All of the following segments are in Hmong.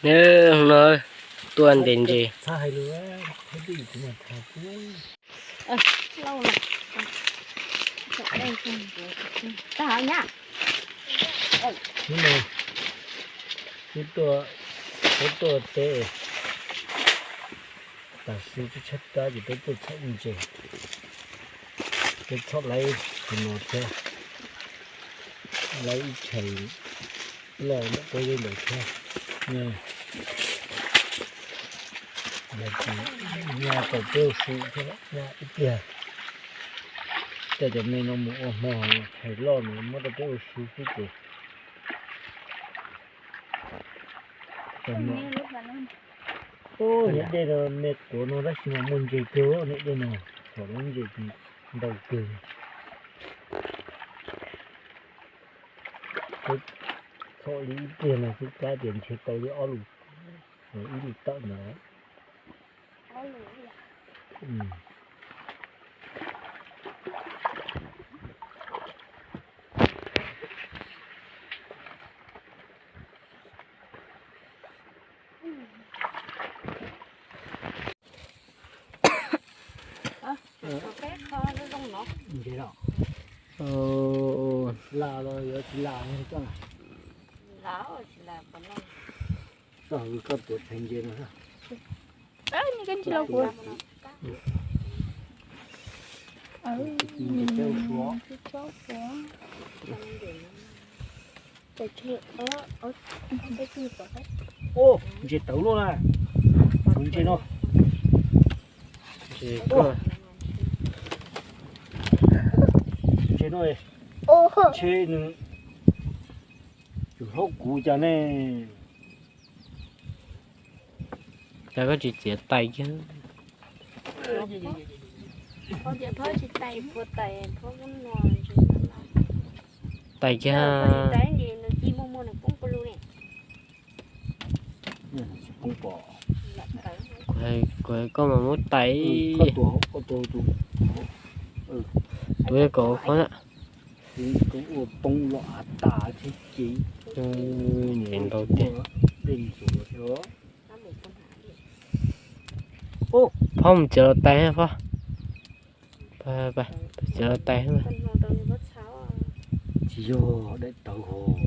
Nws no tuaj ntes ntses. Hnub no peb tuaj teb, tam sim peb tshaib plab ces peb tuaj txhom ntses. Peb txhom laib tus no thiab, laib ib tshais loj ntawm peb ntawd thiab. Nyaj tau peb ua su thiab, nyaj ib pliag coj cov me no mus ua hmo, tshais loj no muab rau peb ua su xwb ces. Niam dej no me quav no tab sis mas muaj ntses kawg, niam dej no txhom lub ntses ntau kawg. Peb txhom li ib pliag no xwb tab tias ntshe tau li ob lus, ib lus tawm ntawd. Ntses los, lam los yuav tsis lam, koj tuav txhais ntses no. Ntses tawv luaj na, tus ntses no. Ntses no, ntshe nws tsis haub kuv cas ne. Cas koj tsis txiav tais kiag? Tais kiag. Kuv hais koj mas muab tais. Tus kom qhov na. Ntses ntau tiag. Phob mus txiav los tais, Phob. Txiav los tais. Tsis yog daim tawv hos.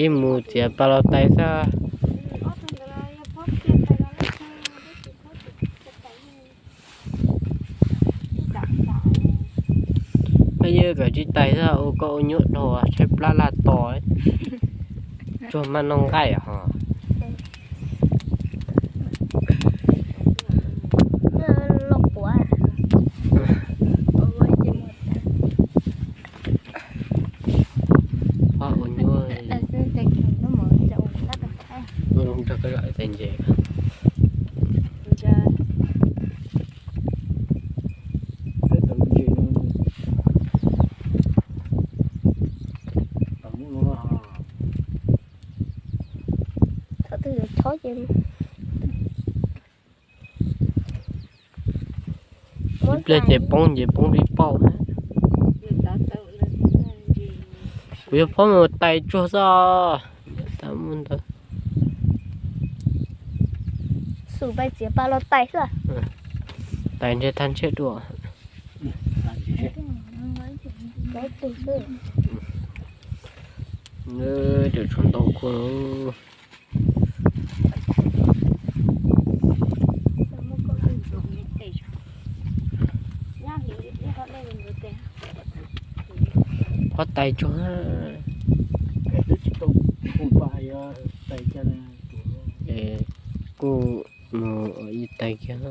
Ib mus txiav pas los tais xwb. Peb yeej kawm tsis tais xwb, ua koj ua nyuaj dhau, tshaib plab laj tos, tsuag maj noj nqaij hos. Phob ua nyuaj, nrog koj zom tais ntses. Thaum twg yuav chob ces ib pliag ces poob ces poob pib pauj. Kuv yog Phob mus tais tsuag xwb. Xum pais txiav pas los tais xwb. Tais ntshe thaj ntshe dua. Tus tshuav ntau kua. Phob tais tsuag. Kuj mus ib tais kiag.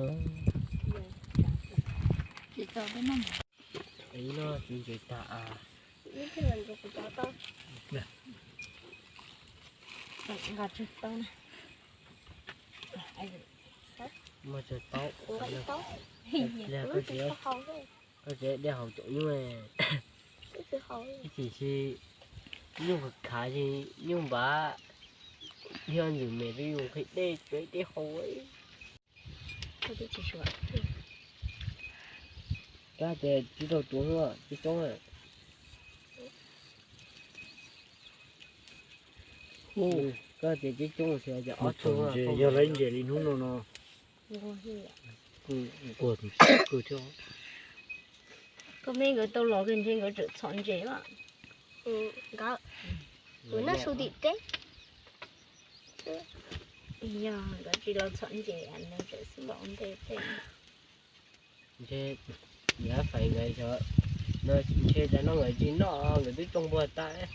Koj tsev dej haus caum nyuj, ib chim si nyuj khav si nyuj npab, dhia ntxwm mes rau yus nqhis dej tsev dej haus. Kab tias tsis tau tuav, tsis tau. Koj tias coob coob xwb ces ob tug. Yog lawv ntses li hnub no no, kuv thiab. Koj me nkawd tau los kawg ntshe nkawd tseem txhom ntses mas. Nkawd, kuv noj su tim teb. Yog nkawd tsis los txhom ntses, nws tseem xub los ntej tej. Ntshe, ntshe cov no nkawd tsis noj, nkawd twb tsoo npua tas.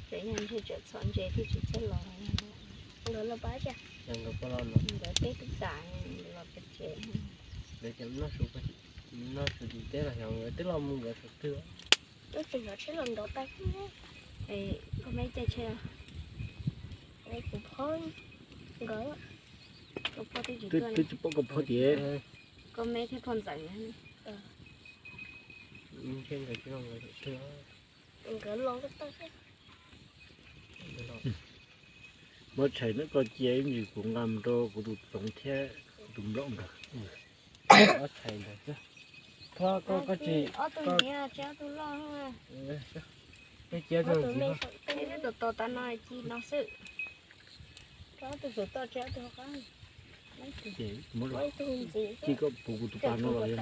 Tseem yog ntshe tseem txhom ntses thiaj tsis txawj los. Nkawd los pab, nkawd pab los no, nkawd teb twb tas, los pem tsev. Nkawd cov noj su tim teb los yog nkawd twb los mus nkawd saum twg. Koj me caij tsheb, kuv phob nkawd, kuv phob twb tsis, twb tsis pom koj phob tiag. Koj me thiab phob ntxawm. Nkawd los, muab tshais na koj cia ib ntsis kuv nqa mus rau kuv tus txoov thiab kuv tus nplaum nkawd. Ob tshais ntawd xwb. Koj, koj tsis, koj cia tus loj, koj cia tus ntxiv. Tos tos tas no ci no xwb. Ces koj puv kuv tus pas no los yog.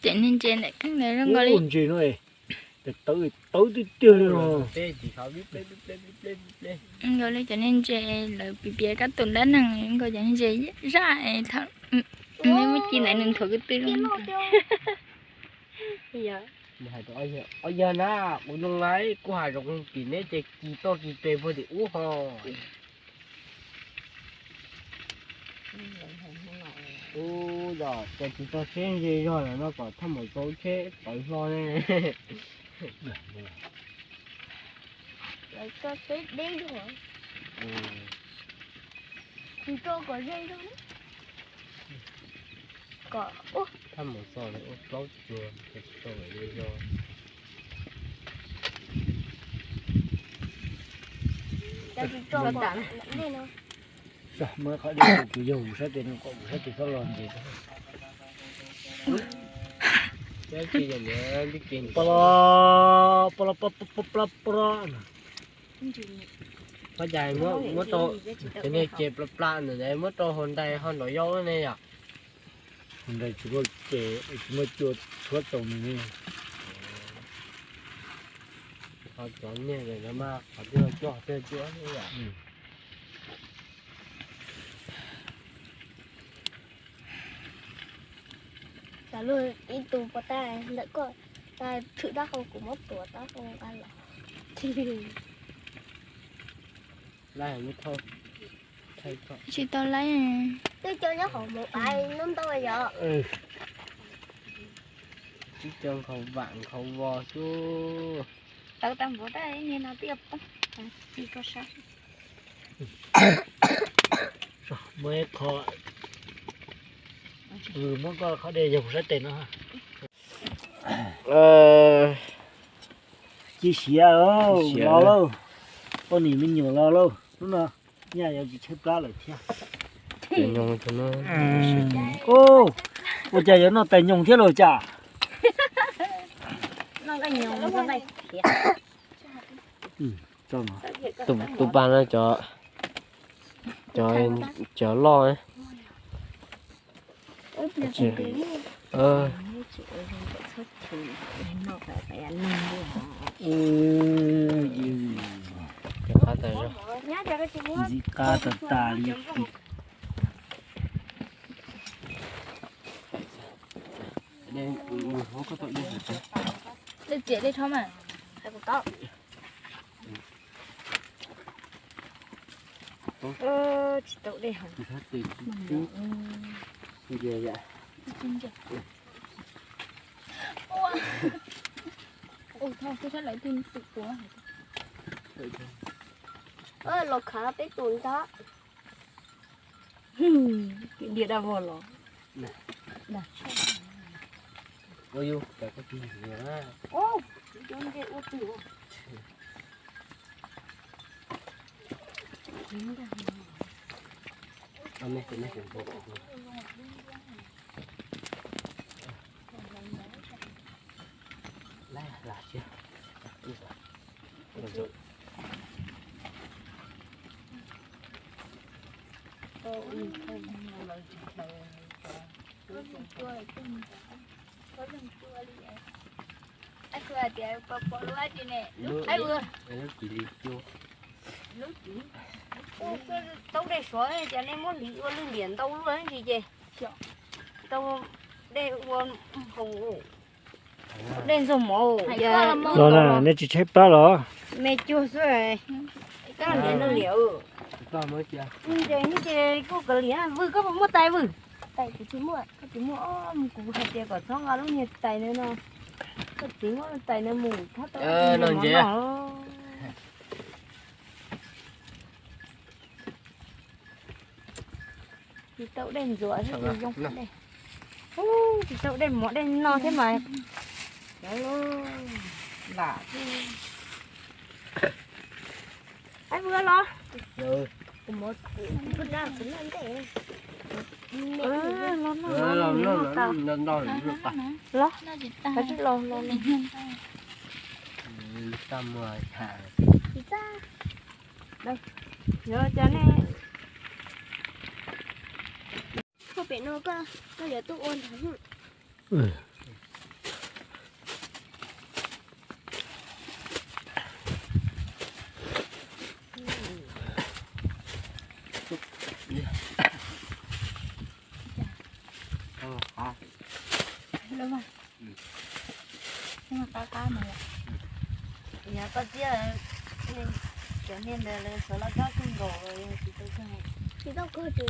Ces niag ntses ntawm kheej ntawd zoo nkaus li ntses no, tawv tawv tiag tiag li no. Nkaus li cov niag ntses lawv piav piav kab tus dab neeg nkaus cov niag ntses zaj es thaum me muab ci ntawd nws nthuav kwv tw zoo. Yog na, kuv zoo lawm kuv has zoo tim neb ces ci toj ci tes puag tim ub ho. Ub, yog ces tsis tau tsheb ze zog lawm no kom thaj maum txaus tsheb tawv hlo ne. Lawv tso tsheb deb zog. Tsis tso kom ze zog. Kom thaj maum txaus ua plaub tsuag tsis tau ze zog. Muab qhov dej kuv yog kuv sab tes no kom kuv sab tes txhob los ntses. Pla pla pla pla pla. Ua cas muab rau, cov niag ces pla pla ntawd muab rau hauv nrais ho nrov yau ne yom? Hauv nrais tsis muaj ces tsis muaj cua tshuab tau nws ne. Ho cov niag ntawd mas qhov twg cua twg cua ne yom? Xav luag ib tug pov tas ntawm koj, tas tshwm taub hau kuv muab tuav taub hau nqa los. Tsis tau laib. Twb coj nyob hauv mus pais nub ntau yom. Twb coj nkhaus vam nkhaus vos xwb. Tawv tas npaum tab ib niag no twb yuav poob. Ci koj sab. Muab ib qho, muab koj qhov dej yog kuv sab tes no. Ci siav los lauj, poj niam me nyuam los lauj, hnub no nyaj yuav tsis tshaib plab lawm thiab. Ua cas yuav noj tais nyoos thiab lauj cas? Tus pag no cov, cov loj. Ntxim qab tag tas li. Dej txias dej thob mas. Tsis tau dej heev. Ua, ua, thaum twg sab lawv twb tus tuav. Los khav peb tus ntag. Diam daj vog los. Ua yus cas koj tig na. Tau dej suav ces nej muab hliv ua lwj liam ntau luaj ntsis ces tau dej ua haus. Dej ntxuag mov. Los na, nej tsis tshaib plab los? Me cuag xwb. Kab liam no liam. Ces ces kuj kav liam. Vwj, koj puas muaj tais Vwj? Tais kuv tsis muaj, koj tsis muaj. Kuv hais tias kom txhob nqa lub niag tais no no, koj txiv muab tais no mus thab tau no. Tsis tau dej ntxuav thiab tsis zoo dej. Tsis tau dej mov dej no thiab mas. Lam. Ai, Vwj los. Los, los, los, los. Yuav cov ne. Koj pem no koj, koj yuav tuaj ua ntag. Qab qab no. Yog koj txiab, cov niag ntawd lawv xov laj kab kawg nkaus, tsis tau kawg. Tsis tau kawg ces